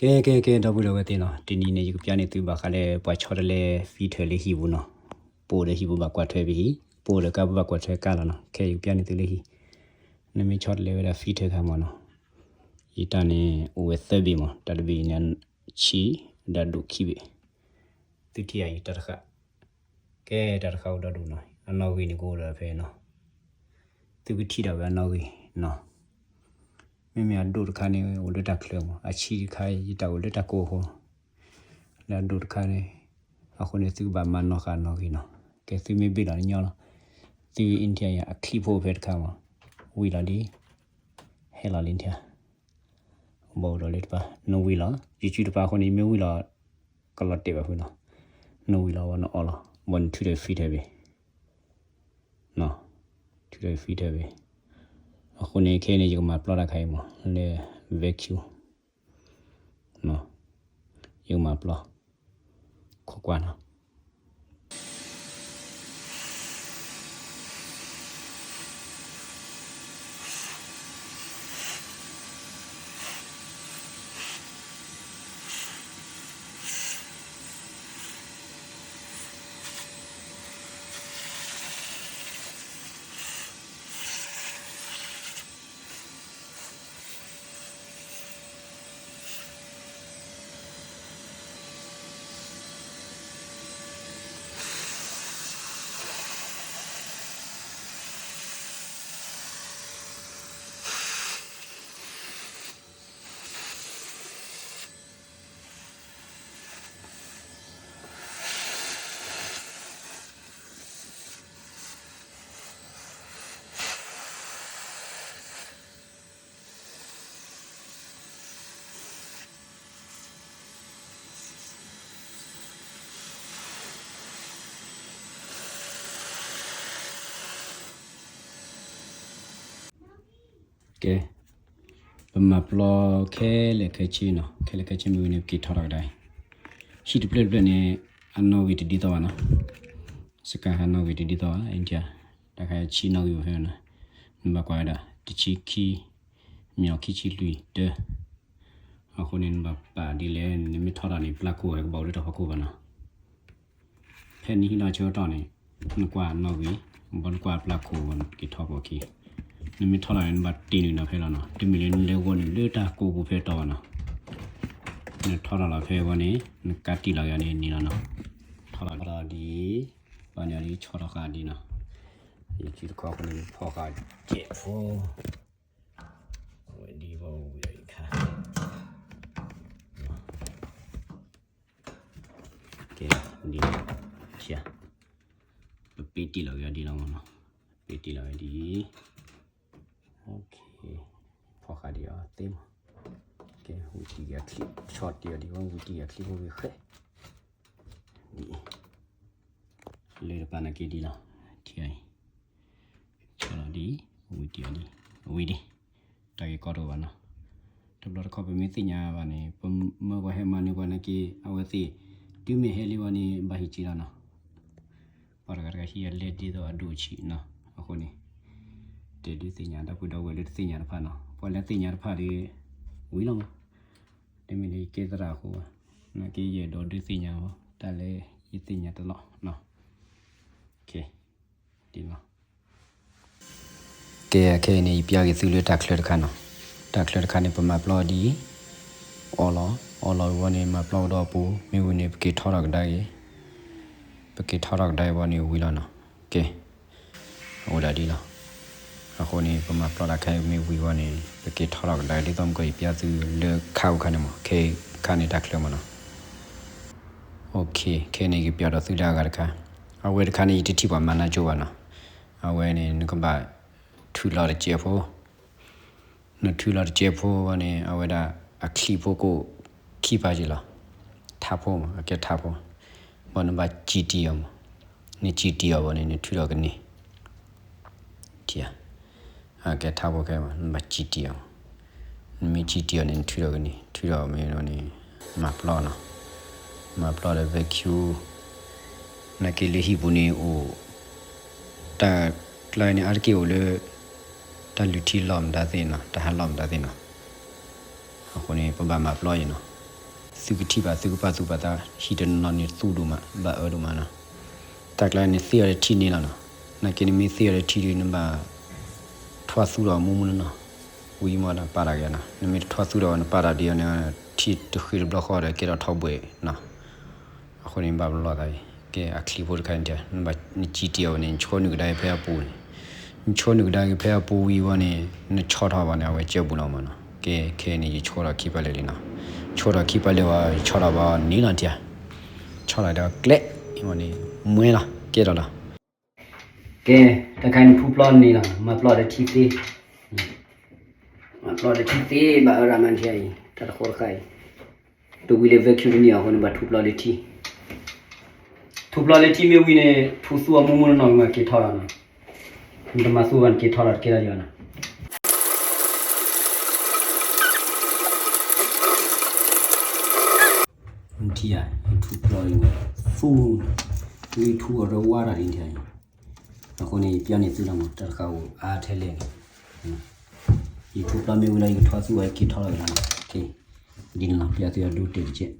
ကဲ ကဲ ကဲ ဒီပုၢ်ဒီဝဲၢ်သ့ၣ်နီၤ, တနံၤန့ၣ် ယကပျၢ်န့ၢ်သုဘၣ်ဃးလၢပှၤဆီတလဲ filter လၢဟံၣ်ပူၤနီၤ. ပအိၣ်ဒီးဟံၣ်ပူၤဘၣ်ကွၢ်ထွဲဖဲဟံၣ်, ပအိၣ်ဒီးကါပူၤဘၣ်ကွၢ်ထွဲကါလီၤနီၤ. ခဲအံၤယကပျၢ်န့ၢ်သုလၢဟံၣ်, နမ့ၢ်ဆီတလဲဝဲဒၣ် filter ခါမးနီၤ, ယတၢ်န့ၣ်အိၣ်ဝဲသၢဘ့ၣ်မး, တၢ်တဘ့ၣ်အံၤန့ၣ် ဆံး ဒီးဒိၣ်ခံဘ့ၣ်, သုထံၣ်အံၤတၢ်တဃၣ် ကဲတၢ်တဃၣ်အိၣ်ဒီဒူၣ်နီၤ, အနီၣ်ဂံၢ်န့ၣ်ကအိၣ်ဒီးဖဲနီၤ, သုကထံၣ်ဒၣ်ဝဲအနီၣ်ဂံၢ်နီၤ. မ့မ့ၢ်အဒိၣ်တခါန့ၣ် အိၣ်လၢတၢ်ချၢမး, အဆံးတခါ ယတၢ်အိၣ်လၢတၢ်ကိၢ်အဃိ, လၢအဒိၣ်တခါန့ၣ်, အဃိန့ၣ် သုကဘၣ်မၤနီၣ်ဃာ်နီၣ်ဂံၢ်နီၤ. ကဲသုမ့ၢ်ဘ့ၣ်လီၤညီလီၤ, သု India အချံဖိဖဲတခါမး, ဝံၤလီၤဒ် ဟဲလီၤလံထံ, ဘၣ်အိၣ်ဒီးလၢတပၤ နဝံၤလီၤ, ယစုတပၤအဃိန့ၣ် မ့ၢ်ဝံၤလီၤ ကလီၤတဲာ်ဘၣ်ဖုလီၤ, နဝံၤလီၤဝဲနအီလီၤ, ဘၣ်နထုးဒီး filter ဘ့ၣ်, ထုးဒီး filter ဘ့ၣ်, အဃိန့ၣ်ခဲအံၤန့ၣ် ယကမၤပျီတၢ်ခါအံၤမး လၢ vacuum ယကမၤပျီ, ခိးကွၢ်နီၤ. ကဲ, ပမၤပျီခဲလၢာ်ခဲဆ့နီၤ, ခဲလၢာ်ခဲဆ့မ့ၢ်ဝံၤန့ၣ် ပက့ၤထီထီၣ်ကဒါအံၤ, ဟံၣ်တဖျၢၣ်တဖျၢၣ်န့ၣ် အနီၣ်ဂံၢ်တဒ်သိးဘၣ်နီၤ, စကၤဟးနီၣ်ဂံၢ်တဒ်သိးဘၣ်, တၢ်ခါဆံနီၣ်ဂံၢ်အိၣ်ဖဲနီၤ, နဘၣ်ကွၢ်ဝဲဒၣ် တဆံခံ, မ့ၢ်အီၤခံဆံလွံၢ်တၢ, အဃိန့ၣ် နဘၣ်ပာ်ဒ်လဲၣ်, နမ့ၢ်ထီထီၣ်န့ၣ် ပျၢ်ခိၣ်ဟဲကဘၣ်အိၣ်လၢတၢ်ဖီခိၣ်ဘၣ်နီၤ. ဖဲနဟံးလီၤဆၢကတီၢ်န့ၣ် နကွၢ်နီၣ်ဂံၢ်, ဘၣ်နကွၢ်ပျၢ်ခိၣ်ဘၣ် နက့ၤထီၣ်ပိာ်ခံ, နမ့ၢ်ထီထီၣ်န့ၣ် နဘၣ်တ့ၢ်နုာ်နီၤဖဲလီၤနီၤ, တမ့ၢ်လၢနလဲၤဂီၢ်နုာ်လၢတၢ်ကိၢ်ပူၤဖဲတီၤဘၣ်နီၤ, နထီထီၣ်လီၤဖဲအဂီၢ်န့ၣ် နကးတံၢ်လီၤဂၤန့ၣ်န့ၣ်လီၤနီၤ, ထီထီၣ်လီၤဒ်အံၤ, ဘၣ်န့ၣ်ဒ်ဆီထီၣ်ဃာ်ဒ်နီၤ, ယစုတခီအဃိန့ၣ် ဖီၣ်ဃာ်ကဲးဖိ ဝဲဒ်ဘၣ်ဝံၤဒီးယခါ, ကဲ, ဒ်, ပပ့တံၢ်လီၤဝဲဒ်လီၤမးနီၤ, ပ့တံၢ်လီၤဝဲဒ်အံၤ, ဖီၣ်ဃာ်ဒ်အီၤသ့မး, ကဲ ဝံၤတံၢ်ဂၤချံ, ဆီတံၢ်အီၤဒ်ဝဲ ဝံၤတံၢ်ဂၤချံဖိဂ့ၤဃဲ, ဒ်အံၤ, လၢတပၤနာ်က့ဒ်လီၤ, ထံအံၤ ဆီလီၤဒ်အံၤ, ဝံၤတံၢ်အီၤဒ်အံၤ, ဝံၤဒ်အံၤ, တၢ်ဂ့ၢ်ကီတအိၣ်ဘၣ်နီၤ, တဘျီတခီၣ်ပမ့ၢ်သ့ၣ်ညါဘၣ်န့ၣ် ပမၢပှၤဟဲမၤနၢၤပှၤနာ်က့ အဝဲသ့ၣ် တုၤမ့ၢ်ဟဲလံဝဲန့ၣ် ဘၣ်ဟံးက့ၤလီၤနီၤ, ပှၤတဂၤတဂၤဟံးအလဲဒ်သိးအဒိၣ်ဆံးနီၤ, အဃိန့ၣ် တဲဒုးသ့ၣ်ညါဒီပုၢ်ဒီဝဲၢ်လၢတသ့ၣ်ညါတဖၣ်နီၤ, ပှၤလၢသ့ၣ်ညါတဖၣ်ဒီး ဝံၤလီၤမး, တမ့ၢ်လၢယကဲသရၣ်အဃိဘၣ်, နာ်က့ယအဲၣ်ဒိးဒုးသ့ၣ်ညါအီၤ တၢ်လၢယသ့ၣ်ညါတလီၢ်နီၤ, ကဲ, ကဲ ခဲအံၤန့ၣ် ယပျၢ်က့ၤသုလၢတၢ်ချၢတခါနီၤ, တၢ်ချၢတခါန့ၣ် ပမၤပျီဒ်အံၤ, အီလီၤ, အီလီၤဝံၤန့ၣ် မၤပျီကဒီးအပူၤ, မ့ၢ်ဝံၤန့ၣ် ပက့ၤထီထီၣ်ကဒါက့ၤ, ပက့ၤထီထီၣ်ကဒါက့ၤဝံၤန့ၣ် ဝံၤလီၤနီၤ, ကဲ အိၣ်ဒၣ်ဒ်လီၤ, အဃိန့ၣ် ပမၤပျီတၢ်ခဲအံၤမ့ၢ်ဝံၤဝံၤန့ၣ် ပက့ၤထီထီၣ်ကဒါက့ၤ ဒ်သိးမ့ၢ်ကီးယပျၢ်သုလၢခါအူခါန့ၣ်မး, ခဲခါန့ၣ်တၢ်ချၢမးနီၤ, ခဲအံၤန့ၣ်ကပျၢ်ဒီးသုလၢအဂၤတခါ, အဝဲတခါန့ၣ် ယတထံၣ်ပှၤမၤနၢၤကၠိဘၣ်နီၤ, အဝဲန့ၣ် နကဘၣ်ထုးလီၤတစဲးဖိ နထုးလီၤတစဲးဖိဝဲန့ၣ် အဝဲဒၣ်အချံဖိကိၣ်ခံပာ်က့ၤလီၤ, ထါဖိမး အကဲထါဖိ, ဘၣ်နဘၣ်စံးတံၢ်အီၤမး, နစံးတံၢ်အီၤဘၣ်န့ၣ် နထုးထီၣ်ကန့ၢ်, အကဲထါဖိခဲမး နဘၣ်စံးတံၢ်အီၤ, နမ့ၢ်စံးတံၢ်အီၤန့ၣ် နထုးထီၣ်ကန့ၢ်, ထုးထီၣ်မ့ၢ်န့ၣ် မၤပျီနီၤ, မၤပျီဒီး vacuum နာ်က့လၢဟံၣ်ပူၤန့ၣ်အိၣ် တၢ်ကျါန့ၣ် အါတက့ၢ်အိၣ်လၢ တၢ်လုၢ်ထံလီၢ်မတၤသ့ၣ်နီၤ, တၢ်ဟးလီၢ်မတၤသ့ၣ်နီၤ, အဃိန့ၣ် ပဘၣ်မၤပျီအံၤနီၤ, သုကထံၣ်ဘၣ်သုကပာ်သူၣ်ပာ်သး ဟံၣ်တနီၤနီၤန့ၣ်သူၣ်ဒိၣ်မး ဘၣ်အၢဒိၣ်မးနီၤ. တၢ်ကျါန့ၣ်သ့အီၤဒီးထံန့ၣ်လီၤနီၤ. နာ်က့နမ့ၢ်သ့အီၤဒီးထံဒီး နဘၣ်ထွါသူဒီးမူမူနီၤနီၤ. ဝံၤမ့ၢ်ဒီးပာ်တၢ်က့ၤနီၤ. နမ့ၢ်တထွါသူဒီး နပာ်တၢ်ဒ်အံၤန့ၣ် ထံတဃ့တဘျီဃီဒီး ကဲထီၣ်ထီဘိနီၤ. အဃိန့ၣ် ဘၣ်ပလီၢ်သးအံၤ ကဲအချံဖိတခါန့ၣ် နဘၣ်နစံၣ်တ့ၢ်အီၤန့ၣ် နဆှီနုာ်ကဒါက့ၤဖဲအပူၤန့ၣ်, နဆှီနုာ်ကဒါက့ၤဖဲအပူၤဝံၤဝီန့ၣ် နဆီၣ်ထီၣ်ဘၣ်န့ၣ် အဝဲကၢဘူးလီၤမးနီၤ. ကဲခဲအံၤန့ၣ် ယဆှီထီၣ်ခံပၢ်လၢာ်လံနီၤ. ဆှီထီၣ်ခံပၢ်လၢာ်ဝီ ဆီၣ်ထီၣ်ဘၣ်န့ၣ်လီၤတံၢ်, ဆီၣ်ထီၣ်ဒီးကျဲ အံၤဝီန့ၣ် မွဲလီၤ ကဲထီၣ်လီၤ. ကဲ တၢ်ခါန့ၣ်ထူပျီန့ၣ်လီၤ မၤပျီဒီးထံသ့, မၤပျီဒီးထံသ့ ဘၣ်အၢရၣ်မးထံအံၤ တၢ်တဃီတဃါအံၤ, တဝံၤလၢ vacuum တန့ၢ်အီၤအဃိန့ၣ် ဘၣ်ထူပျီလၢထံ, ထူပျီလၢထံမ့ၢ်ဝံၤန့ၣ် ထူသူအီၤမူမူနီၤနီၤ မ့ၢ်က့ၤထီၣ်လီၤနီၤ, နတမၤသူဘၣ်နက့ၤထီၣ်လီၤတကဲလၢာ်ယီၤနီၤ. နထံၣ်ဧါ, ယထူပျီအံၤန့ၣ် သူ, လၢယထူအီၤဒီးဝါတၢ်ဒ်နထံၣ်အံၤ, အဃိန့ၣ် ယပျီန့ၢ်သုလီၤမး တၢ်တဃးအိၣ်အါထဲလဲၣ်န့ၣ်, ယထူပျီမ့ၢ်ဝံၤလီၤ ယကထွါသူအီၤ ယက့ၤထီၣ်လီၤလီၤ, ဒ်န့ၣ်လီၤ ပျီသုအဒိတဲာ်တကဲး